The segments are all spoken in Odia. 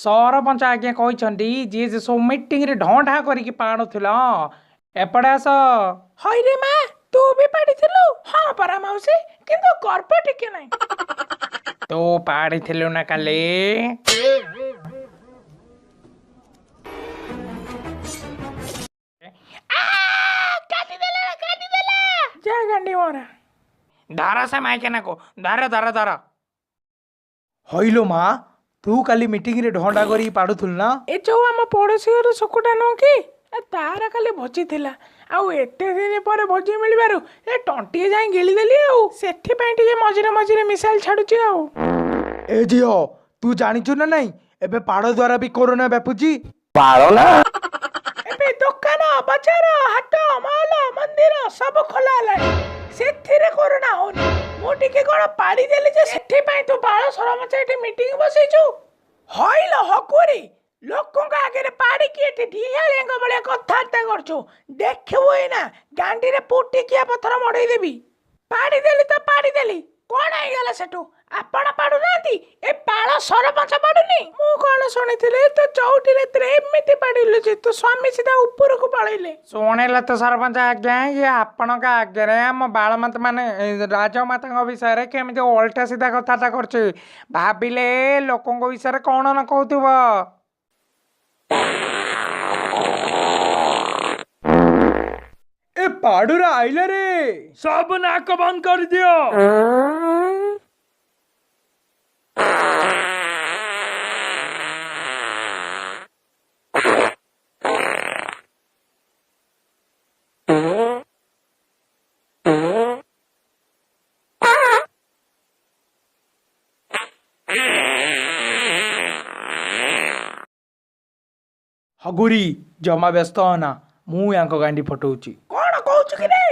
ସରପଞ୍ଚ ଆଜ୍ଞା କହିଛନ୍ତି, ଯିଏ ଯେ ସବୁ ମିଟିଂରେ ଢଁ ଢାଁ କରିକି ପାଣୁଥିଲ, ଏପଟେ ଆସ। ହଇରେ ମା, ତୁ ବି ପାଡ଼ିଥିଲୁ? ହଁ ପରା ମାଉସୀ, କିନ୍ତୁ ଗର୍ବ ଟିକେ ନାହିଁ। ତୁ ପାଡ଼ିଥିଲୁ ନା କାଲି? କାଟିଦେଲା, କାଟିଦେଲା। ଯା ଗାଣ୍ଡି ମରା। ଧର ସେ ମାଇକେନାକୁ, ଧର ଧର ଧର। ହଇଲୋ ମା, ତୁ କାଲି ମିଟିଂରେ ଢଣ୍ଡା କରିକି ପାଡୁଥିଲୁ ନା? ଏ ଯୋଉ ଆମ ପଡ଼ୋଶୀ ଘର ଶୁକୁଟା ନୁହଁ କି, ତାର କାଲି ଭୋଜି ଥିଲା, ଆଉ ଏତେ ଦିନ ପରେ ଭୋଜି ମିଳିବାରୁ ଏ ଟଣ୍ଟିଏ ଯାଇ ଗିଳିଦେଲି, ଆଉ ସେଥିପାଇଁ ଟିକେ ମଝିରେ ମଝିରେ ମିସାଇଲ ଛାଡୁଛି ଆଉ। ଏ ଝିଅ, ତୁ ଜାଣିଛୁ ନା ନାଇଁ ଏବେ ପାଡ଼ ଦ୍ୱାରା ବି କରୋନା ବ୍ୟାପୁଛି? ଏବେ ଦୋକାନ, ବଜାର, ହାଟ, ମହଲ, ମନ୍ଦିର ସବୁ ଖୋଲା ହେଲାଣି, ସେଥିରେ କରୋନା ହଉନି। ମୁଁ ଟିକେ କଣ ପାଡ଼ିଦେଲି ଯେ ସେଥିପାଇଁ ତୁ ବାଳ ସରପଞ୍ଚ ଏଠି ମିଟିଂ ବସେଇଛୁ? ହଇଲ ହକୁରି, ଲୋକଙ୍କ ଆଗରେ ପାଡ଼ିକି ଏଠି ଢିଆଳିଆଙ୍କ ଭଳିଆ କଥାବାର୍ତ୍ତା କରୁଛୁ? ଦେଖିବୁ ଏଇନା ଗାଣ୍ଡିରେ ପୁଟିକିଆ ପଥର ମଡେଇଦେବି। ପାଡ଼ିଦେଲି ତ ପାଡ଼ିଦେଲି, କଣ ହେଇଗଲା ସେଠୁ? ଆପଣ ପାଡୁନାହାନ୍ତି, ଏ ପାଳ ସରପଞ୍ଚ ପାଡୁନି। ମୁଁ କଣ ଶୁଣିଥିଲି, ତୁ ଚଉଠିରେ ଏମିତି ପାଡ଼ିଲୁ ଯେ ତୋ ସ୍ୱାମୀ ସିଧା ଉପରକୁ ପଳେଇଲେ। ଶୁଣିଲେ ତ ସରପଞ୍ଚ ଆଜ୍ଞା, ଇଏ ଆପଣଙ୍କ ଆଗରେ ଆମ ବାଳମାତା ମାନେ ରାଜମାତାଙ୍କ ବିଷୟରେ କେମିତି ଓଲଟା ସିଧା କଥାବାର୍ତ୍ତା କରୁଛି। ଭାବିଲେ ଲୋକଙ୍କ ବିଷୟରେ କଣ ନ କହୁଥିବ। ଏ ପାଡୁରା ଆଇଲା ରେ, ସବୁ ନାକ ବନ୍ଦ କରିଦିଅ। ହଗୁରି, ଜମା ବ୍ୟସ୍ତ ହନା, ମୁଁ ୟାଙ୍କ ଗାଣ୍ଡି ଫଟଉଛି। କଣ କହୁଛୁ କି ରେ?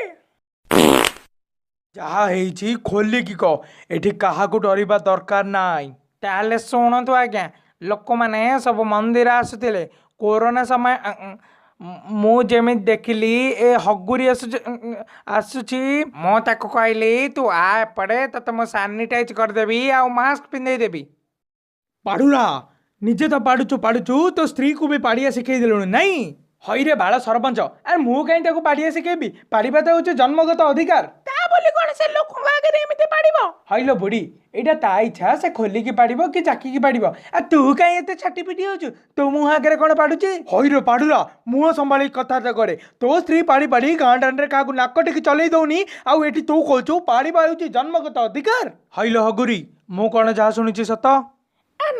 ଯାହା ହେଇଛି ଖୋଲିକି କହ, ଏଠି କାହାକୁ ଡରିବା ଦରକାର ନାହିଁ। ତାହେଲେ ଶୁଣନ୍ତୁ ଆଜ୍ଞା, ଲୋକମାନେ ସବୁ ମନ୍ଦିର ଆସୁଥିଲେ କୋରୋନା ସମୟ। ମୁଁ ଯେମିତି ଦେଖିଲି ଏ ହଗୁରି ଆସୁଛି ଆସୁଛି, ମୁଁ ତାକୁ କହିଲି ତୁ ଆ ଏପଟେ, ତତେ ମୁଁ ସାନିଟାଇଜ କରିଦେବି ଆଉ ମାସ୍କ ପିନ୍ଧେଇ ଦେବି। ପାଡୁରା, ନିଜେ ତ ପାଡୁଛୁ ପାଡୁଛୁ, ତୋ ସ୍ତ୍ରୀକୁ ବି ପାଡ଼ିଆ ଶିଖେଇ ଦେଲୁଣି ନାଇଁ? ହଇରେ ବାଳ ସରପଞ୍ଚ, ଆରେ ମୁଁ କାହିଁ ତାକୁ ପାଡ଼ିଆ ଶିଖେଇବି? ପାଡ଼ିବା ତ ହେଉଛି ଜନ୍ମଗତ ଅଧିକାର। ତା ବୋଲି କଣ ସେ ଲୋକଙ୍କ ଆଗରେ ଏମିତି ପାଡ଼ିବ? ହଇଲୋ ବୁଢ଼ୀ, ଏଇଟା ତା ଇଚ୍ଛା, ସେ ଖୋଲିକି ପାଡ଼ିବ କି ଚାକିକି ପାଡ଼ିବ। ଆଉ ତୁ କାହିଁ ଏତେ ଛାଟି ପିଟି ହଉଛୁ? ତୋ ମୁହଁ ଆଗରେ କଣ ପାଡୁଛି? ହଇରେ ପାଡୁରା, ମୁହଁ ସମ୍ଭାଳିକି କଥାବାର୍ତ୍ତା କରେ। ତୋ ସ୍ତ୍ରୀ ପାଡ଼ି ପାଡ଼ି ଗାଁ ଦାଣ୍ଡରେ କାହାକୁ ନାକ ଟେକି ଚଲେଇ ଦଉନି, ଆଉ ଏଠି ତୁ କହୁଛୁ ପାଡ଼ିବା ହେଉଛି ଜନ୍ମଗତ ଅଧିକାର। ହଇଲୋ ହଗୁରି, ମୁଁ କଣ ଯାହା ଶୁଣିଛି ସତ?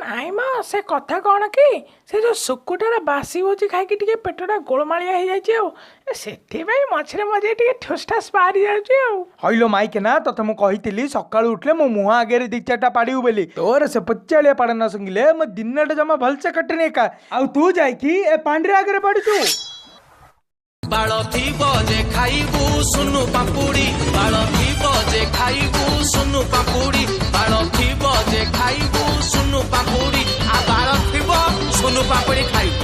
ନାଇଁ ମ, ସେ କଥା କଣ କି, ସେ ଯୋଉ ଶୁକୁଟାର ବାସି ଭୋଜି ଖାଇକି ଟିକେ ପେଟଟା ଗୋଳମାଳିଆ ହେଇଯାଇଛି, ଆଉ ସେଥିପାଇଁ ମଝିରେ ମଝିରେ ଟିକେ ଠୁସ୍ ଠାସ୍ ବାହାରି ଯାଉଛି ଆଉ। ହଇଲୋ ମାଇକେନା, ତତେ ମୁଁ କହିଥିଲି ସକାଳୁ ଉଠିଲେ ମୋ ମୁହଁ ଆଗରେ ଦି ଚାରିଟା ପାଡ଼ିବୁ ବୋଲି। ତୋର ସେ ପଚାଳିଆ ପାଡ଼ ନ ଶୁଙ୍ଘିଲେ ମୋ ଦିନଟା ଜମା ଭଲସେ କଟେନି ଏକା, ଆଉ ତୁ ଯାଇକି ଏ ପାଣ୍ଡିରେ ଆଗରେ ପାଡୁଛୁ। ବାଳ ଥିବ ଯେ ଖାଇବୁ ସୁନୁ ପାମ୍ପୁଡ଼ି, ବାଳ ଥିବ ଯେ ଖାଇବୁ ସୁନୁ ପାମ୍ପୁଡ଼ି, ବାଳ ଥିବ ଯେ ଖାଇବୁ ସୁନୁ ପାମ୍ପୁଡ଼ି, ଆଉ ବାଳ ଥିବ ସୁନୁ ପାମ୍ପୁଡ଼ି ଖାଇବୁ।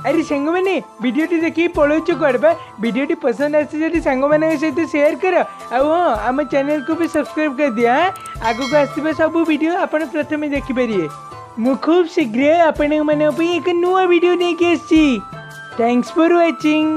ଆରେ ସାଙ୍ଗମାନେ, ଭିଡ଼ିଓଟି ଦେଖିକି ପଳଉଛୁ କୁଆଡ଼େ ବା? ଭିଡ଼ିଓଟି ପସନ୍ଦ ଆସିଛି ଯଦି ସାଙ୍ଗମାନଙ୍କ ସହିତ ସେୟାର କର, ଆଉ ହଁ, ଆମ ଚ୍ୟାନେଲକୁ ବି ସବସ୍କ୍ରାଇବ୍ କରିଦିଅ। ହଁ, ଆଗକୁ ଆସିଥିବା ସବୁ ଭିଡ଼ିଓ ଆପଣ ପ୍ରଥମେ ଦେଖିପାରିବେ। ମୁଁ ଖୁବ୍ ଶୀଘ୍ର ଆପଣମାନଙ୍କ ପାଇଁ ଏକ ନୂଆ ଭିଡ଼ିଓ ନେଇକି ଆସିଛି। Thanks for watching.